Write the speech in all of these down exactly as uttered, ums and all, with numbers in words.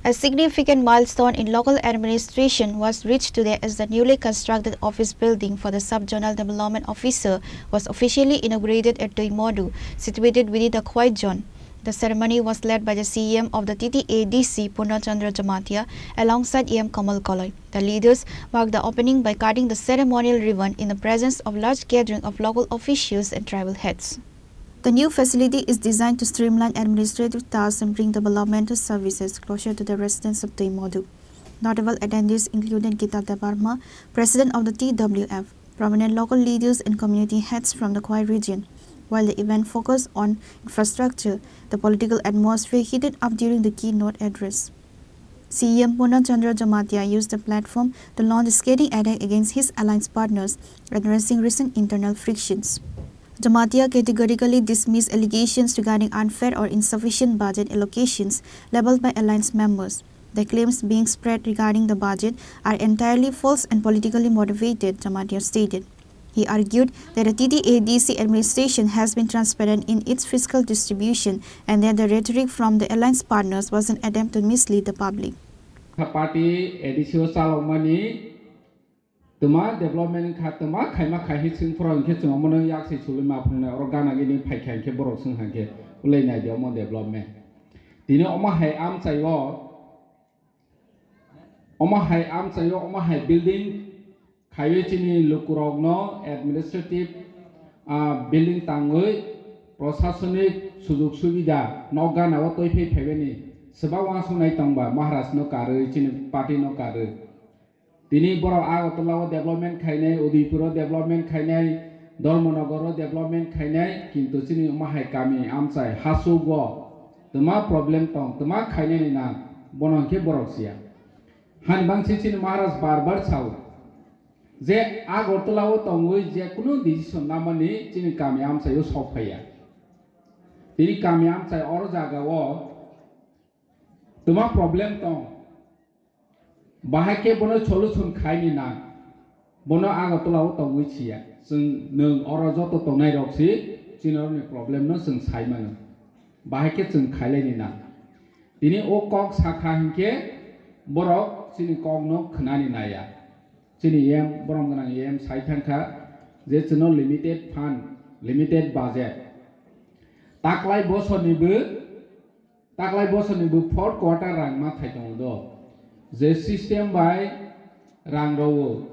A significant milestone in local administration was reached today as the newly constructed office building for the Sub-Zonal Development Officer was officially inaugurated at Tuimodu, situated within the Khowai Zone. The ceremony was led by the C E M of the T T A D C, Purna Chandra Jamatia, alongside E M Kamal Koloi. The leaders marked the opening by cutting the ceremonial ribbon in the presence of large gathering of local officials and tribal heads. The new facility is designed to streamline administrative tasks and bring developmental services closer to the residents of Tuimodu. Notable attendees included Gita Debbarma, President of the T W F, prominent local leaders and community heads from the Khowai region. While the event focused on infrastructure, the political atmosphere heated up during the keynote address. C E M Purna Chandra Jamatia used the platform to launch a scathing attack against his alliance partners, addressing recent internal frictions. Jamatia categorically dismissed allegations regarding unfair or insufficient budget allocations leveled by alliance members. The claims being spread regarding the budget are entirely false and politically motivated, Jamatia stated. He argued that the T T A D C administration has been transparent in its fiscal distribution and that the rhetoric from the alliance partners was an attempt to mislead the public. Party A D C o chalokmani twma development wngkha, twma khaima khai hi chwng phoro hinkhe chwng omono yak se chulima phunuknai, oro gana gini phaikha hinkhe borok chwng hinkhe ulai nai de omo development. Tini omo hai amchai o, omo hai amchai o, omo hai building khaiwi chini lukurokno administrative, ah, building tangwi prosasonik sujug subida nok gana o twi phai phaibani swbak uansuknai tongba Maharaj no karwi chini party no karwi. Tini borok Agartala o development khainai, Udaipur o development khainai, Dharmanagar o development khainai, kintu chini omo hai kami amchai hasugo twma problem tong, twma khainani nang, bono hinkhe borok siya. Hani bangsi chini Maharaj bar bar sao je Agartala o tongwi je kunu decision namani chini kami amchai o sok phaiya. Tini kami amchai oro jaga o twma problem tong. Bahai khe bono solution khaini nang. Bono Agartala o tongwi siya. Chwng nwng oro joto tongnai rok si chini oroni problem no chwng sai mano. Bahai khe chwng khailaini nang. Tini o kok sakha hinkhe borok chini kok no khwnani naiya. Chini E M, borom gwnang E M sai thangkha je chwngno limited fund, limited budget. Taklai bosorni bo Taklai bosorni bo fourth quarter rang ma thai tongo do. Je system bai rang rwo,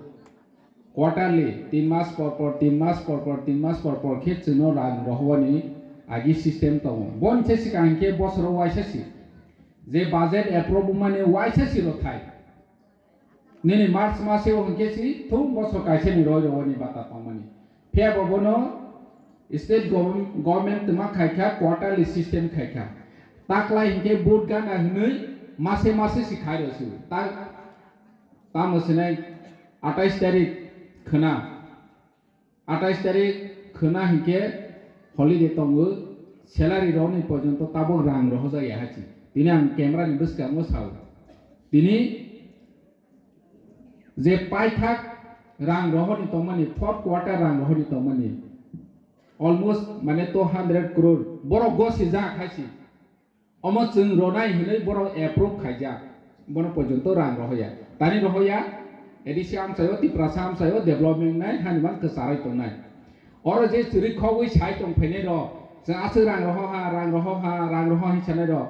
quarterly, tin mas por por, tin mas por por, tin mas por por khe chwngno rang rohowani agi system tongo. Boni se swkang khe bosoro waisa si. Je budget approve wngmani waisa si rw thai. Nini March mase o hinkhe si thung bosor kaisa ni roi roi ni bata tongmani. Phiya bo bono state government, government twma khaikha, quarterly system khaikha. Taklai hinkhe vote gana hinwi mase mase si khai rw si. Ta, tamo sinai atais tarik khwna. Atais tarik khwna hinkhe holiday tongo, salary rokni porjonto tabok rang rohojak ya hai si. Tini ang camera ni bwskango sao. Tini je paithak rang rohorni tongmani, fourth quarter rang rohorni tongmani, almost mane two hundred crore borok gosijak hai si. Omo chwng ronai hinwi borok approve khaijak. Bono porjonto rang rohoya. Tani rohoya, A D C amchaio, Tiprasa amchaio development nai hani man kwcharwi tongnai. Oro je chwrwi khogwi sai tong phainai rok, chwng aswk rang rohoha, rang rohoha, rang roho hin sanai rok.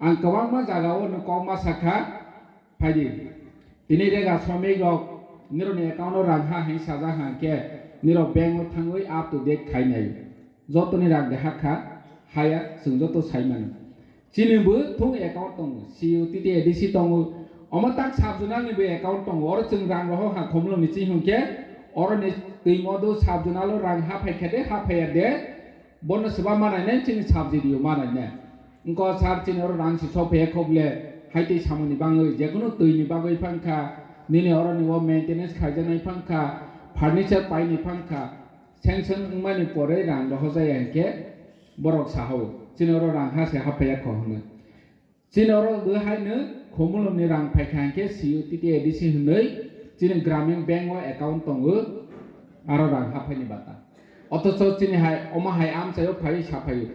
Ang kwbangma jagao nwng kokma sakha, phaidi. Tini rega sromik rok nirokni account o rang ha hin sajak ha khe nirok bank o thangwi up to date khainai. Jotoni rang de hakha, haya, chwng joto sai mano. Chini bo thung account tongo, C U T T A D C tongo, omo tak sub zonal ni bo account tongo, oro chwng rang roho ha khomlong ni chini hwn khe, oro ni twi modo sub zonal o rang ha phai khe de, ha phai ya de, bono swba manai nai chini sub G D O manai nai. Wngkha sir chini oro rang si sok phai ya khok le, hai twi samung ni bangwi, jekunu twi ni bagwi phang kha, nini oro ni o maintenance khaijaknai phang kha, furniture pai ni phang kha, Sanction wngmani pore rang rohojaya hinkhe borok sahao, chini oro rang ha se haphaiya kho hwnwi. Chini oro bo haino khomulomni rang phaikha hinkhe C U T T A D C hwnwi chini Gramin Bank o account tongo, aro rang haphaini bata. Othocho chini hai, omo hai amchaio phaiwi saphaio.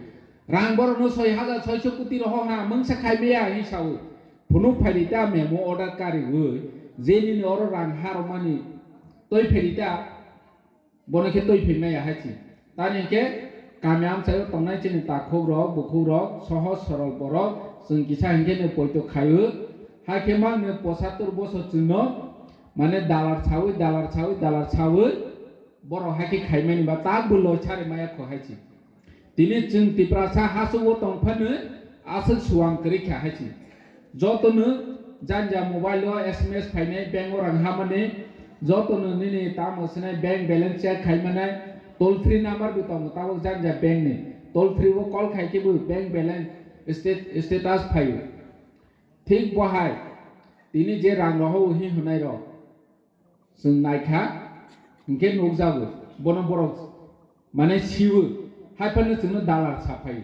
Rang borokno soi hajar soiso koti rohorha mungsa khaimaya hinwi sao. Phunuk phaidi ta memo order kariwi, je nini oro rang ha rwmani twi phaidi ta, bono khe twi phai maya hai si. Tani hwnkhe kami amchaio tongnai chini takhuk rok, bukhuk rok, sohoj sorol borok, chwng kisa hwnkhe no poito khaio. Hai khe mang no pochattor bosor chwngno, mane dalar sawi, dalar sawi, dalar sawi, borok hai khe khaimani ba tak bo loi sari maya kho hai si. Tini chwng Tiprasa hasteo tong phano aswk suang kwrwi kha hai si. Jotono janja mobile o S M S phainai, bank o rang hamani, jotono nini tamo sinai bank balance check khaimanai, toll free number bo tongo tabok janja bank ni. Toll free o call khai khe bo bank balance stat-, status phaio. Thik bo hai tini je rang rohor hi hwnai rok. Chwng naikha, hinkhe nukjago, bono borok mane siwo, hai phano chwngno dalar saphai.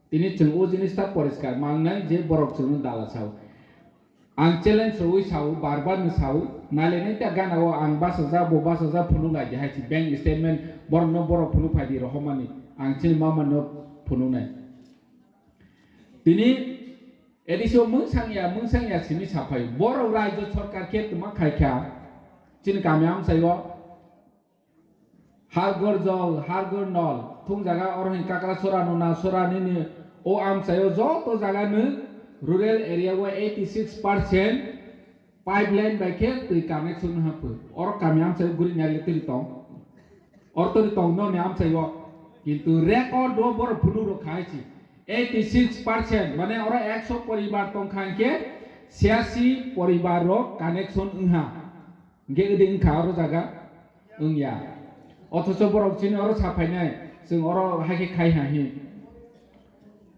Tini chwng o jinis ta poriskar mangnai je borok chwngno dalar sao. Ang challenge rwui sao, bar bar no sao, nailainai ta gana o ang bachajak, bo bachajak phunuk lai di hai si bank statement, borokno borok phunuk phai di rohormani, ang chini mama no phunuknai. Tini A D C o mungsang ya, mungsang ya simi saphai. Borok rajyo sorkar khe tuma khai kha. Chini kami amchai o Har Ghar Jal, Har Ghar Nal, thung jaga oro hin Kakra Sora, Nuna Sora nini o amchai o joto jaga no rural area o eighty six percent pipeline bai khe twi connection no hapwi. Oro kami amchai o guri nai le twi tong. Oro twi tong no ni amchai o. Kintu record o borok phunuk rok khai si. Eighty six percent, mane oro ekso poribar tong kha hinkhe, siasi poribar rok connection wngha. Hinkhe wngdi wngkha oro jaga? Wngya. Othocho borok chini oro saphainai, chwng oro hai khe khai ha hi.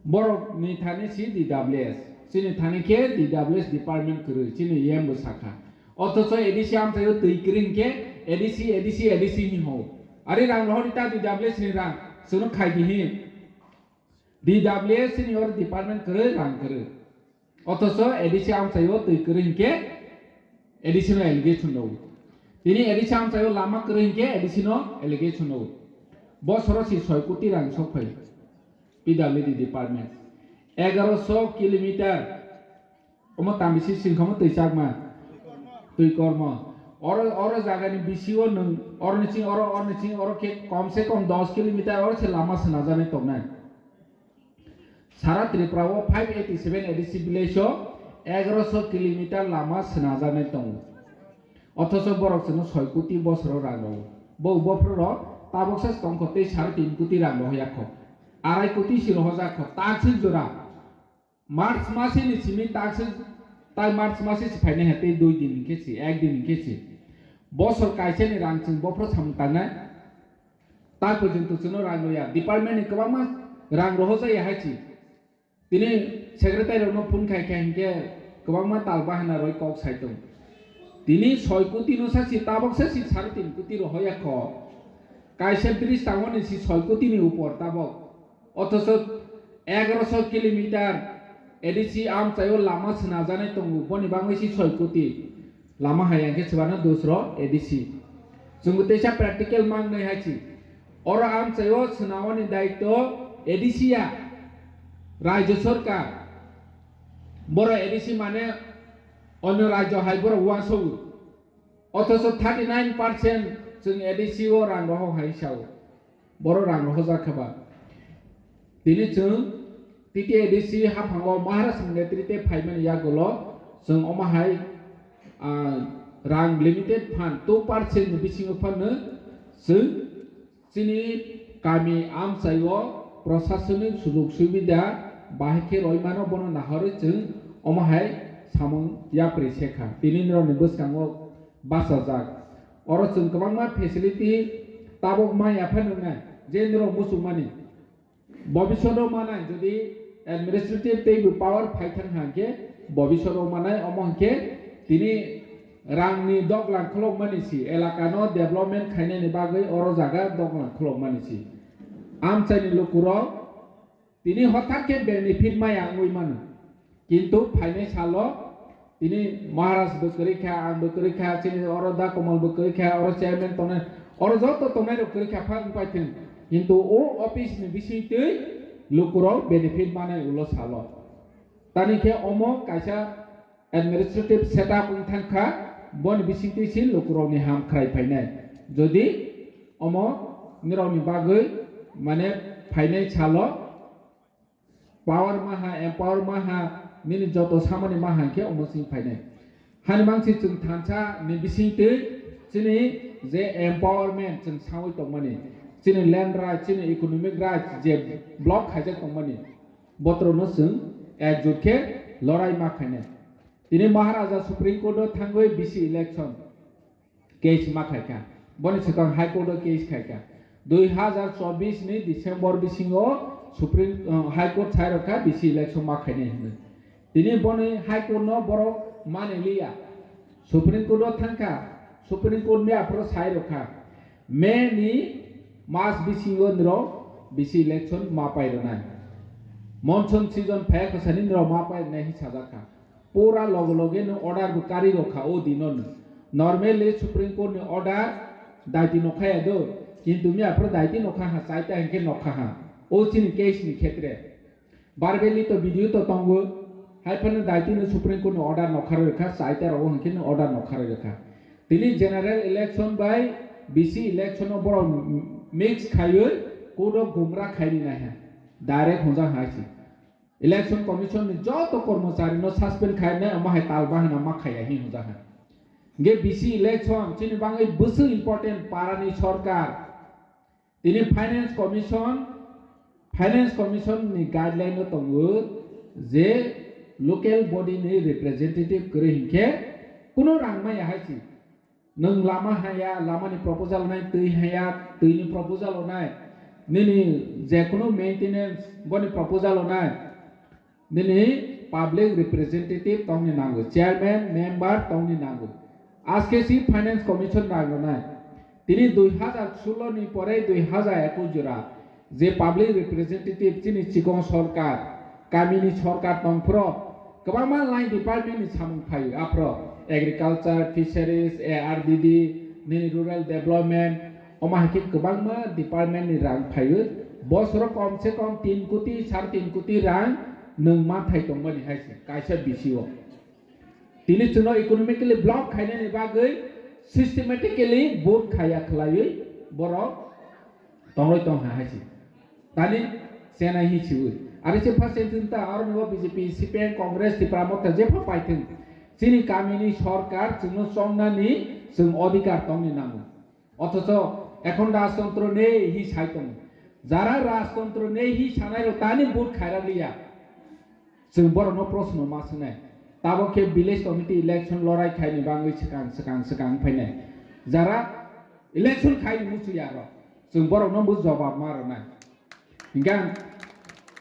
Borok ni thani si D W S, chini thani khe D W S department kwrwi, chini E M bo sakha. Othocho A D C amchaio twi kwrwi hinkhe A D C, A D C, A D C hin ho. Ari rang rohor ta D W S ni rang, chwngno khai di hi. D W S ni or department kwrwi rang kwrwi. Othocho A D C amchaio twi kwrwi hinkhe A D C no allegation rwo. Tini A D C amchaio lama kwrwi hinkhe A D C no allegation rwo. Bosoro si soi koti rang sok phai P W D department. Egaroso kilometer omo tamisi singkhomo twi chakma, twi kormo. Oro, oro jagani bisingo nwng, oro ni ching, oro, oro ni ching, oro khe kom se kom dos kilometer oro se lama swnajagwi tongnai. Sara Tripura o five eighty seven A D C village o egaroso kilometer lama swnajagwi tongo. Othocho borok chwngno soi koti bosoro rang rwo. Bo bophro rok tabok se tongkho tei sare tin koti rang rohorya kho. Arai koti si rohorjak kho, takswk jora. March masi ni simi takswk, tai March masi si phainai hai tei dui din hinkhe si, ek din hinkhe si. Bosor kaisa ni rang chwng bophro samung tangnai. Ta porjonto chwngno rang rwya. Department ni kwbangma rang rohorjaya hai si. Tini secretary rokno phone khai kha hinkhe kwbangma tal bahana rwi kok sai tong. Tini soi koti no sa si, tabok sa si sare tin koti rohorya kho. Kaisa bridge tangmani si soi koti ni upor tabok. Othocho egaroso kilometer A D C amchaio lama swnajagwi tongo, boni bagwi si soi koti. Lama hai hinkhe swbano dosro A D C. Chwngbo teisa practical mangnai hai si. Oro amchaio swnamani daityo A D C ya, Rajyo Sorkar. Boro A D C mane onyo rajyo hai borok uansukgo. Othocho thirty nine percent chwng A D C o rang rohor hai sao. Boro rang rohorjak kha ba. Tini chwng T T A D C haphango Maharaj ni netrite phaimani yagulo chwng omo hai, ah, rang limited fund two percent ni bisingo phano chwng chini kami amchaio prosasonik sujog subida bahai khe rwi mano, bono nahorwi chwng omo hai samung yapri se kha. Tini norokni bwskango bachajak. Oro chwng kwbangma facility tabok maya phano wngnai, je norok muchungmani. Bobishoto manai, jodi administrative tei bo power phai thang kha hinkhe bobishoto manai, omo hinkhe tini rangni doglang khulokmani si, elakano development khainani bagwi oro jaga doglang khulokmani si. Amchaini lukurok tini hothat khe benefit maya wngwi mano. Kintu phainai salo tini Maharaj bo kwrwi kha, ang bo kwrwi kha, chini oro Da Kamal bo kwrwi kha, oro chairman tongnai, oro joto tongnai rok kwrwi kha, phang pai thung. Kintu o office ni bisingtwi lukurok benefit manai ulo salo. Tani khe omo kaisa administrative setup wng thang kha, boni bisingtwi se lukurokni ham khrai phainai. Jodi omo nirokni bagwi mane phainai salo power maha, empower maha, nini joto samani maha hinkhe omo sing phainai. Hani mangsi chwng thansa ni bisingtwi chini je empowerment chwng sawi tongmani, chini land right, chini economic right je block khaijak tongmani, botrokno chwng ekjut khe lorai ma khainai. Tini Maharaja Supreme Court o thangwi B C election case ma khaikha. Boni swkang High Court o case khaikha. Dui hazar chobbish ni December bisingo Supreme, uh, High Court sai rokha B C election ma khainai hinwi. Tini boni High Court no borok mani liya. Supreme Court o thangkha. Supreme Court ni aphuru sai rokha. May ni mas bisingo nirok B C election ma pai rwnai. Monsoon season phaiya khosani nirok ma pai rwnai hi sajakha. Pura loge loge no order bo kari rokha o dino no. Normally Supreme Court ni order daiti nokha ya do, kintu mi aphuru daiti nokha ha, chaita hinkhe nokha ha. O chini case ni khetre. Barbelli to video to tongo, hai phano daiti no Supreme Court ni order nokha rokha, chaita rogo hinkhe no order nokha rokha. Tini general election bai B C election o borok mix khaiwi court o gumra khaini naiha. Direct honjak hai si. Election Commission ni joto kormochari no suspend khainai, omo hai tal bahai no ma khaiya hi hwnjak hai. Hingke B C election chini bangwi bwswk important para ni sorkar. Tini Finance Commission, Finance Commission ni guideline no tongo je local body ni representative kwrwi hinkhe kuno rang maya hai si. Nwng lama haya, lamani proposal onai, twi haya, twini proposal onai, nini jekunu maintenance boni proposal onai, nini public representative tongni nango, chairman, member tongni nango. Aske si Finance Commission nang rwnai. Tini dui hazar solo ni pore dui hazar ekus jora je public representative chini chikon sorkar, kamini sorkar tongphuru kwbangma line department ni samung phaio, aphuru agriculture, fisheries, A R D D, nini rural development, omo hai khe kwbangma department ni rang phaio. Bosoro kom se kom tin koti, sare tin koti rang nwng ma thai tongmani hai se kaisa B C o. Tini chwngno economically block khainani bagwi systematically vote khaiya khwlaiwi borok tongwi tongha hai se. Tani chenai hi siwi. Ari se first sentence ta aro ni B J P, C P M, Congress, Tipra Motha jepha paithwng. Chini kamini sorkar chwngno chongnani chwng odhikar tongni nango. Othocho ekhon rajtontro nei hi sai tongo. Jara rajtontro nei hi sanai rok tani vote khaira liya. Chwng borokno proshno ma swngnai. Tabok khe village committee election lorai khaini bangwi swkang, swkang, swkang phainai. Jara election khaini muchuyarok. Chwng borokno bo jobab ma rwnai. Hingkhe ang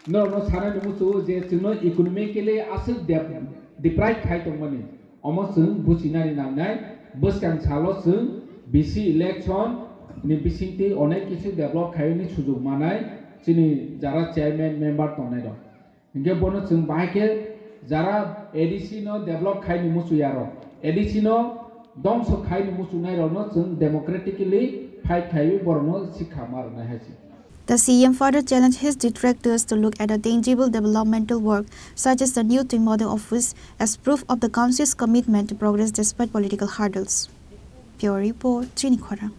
norokno sanani muchungo je chwngno economically aswk dep-, deprive khai tongmani, omo chwng buchinani nangnai. Bwskang salo chwng B C election ni bisingtwi onek kisu develop khaini sujuk manai chini jara chairman member tongnairok. Hingkhe bono chwng bahai khe jara A D C no develop khaini muchuyarok, A D C no dongso khaini muchungnai rokno chwng democratically fight khaiwi borokno sikha ma rwnai hai se. The C M further challenged his detractors to look at the tangible developmental work, such as the new Tuimodeng office, as proof of the council's commitment to progress despite political hurdles. Bureau Report, Chini Khorang.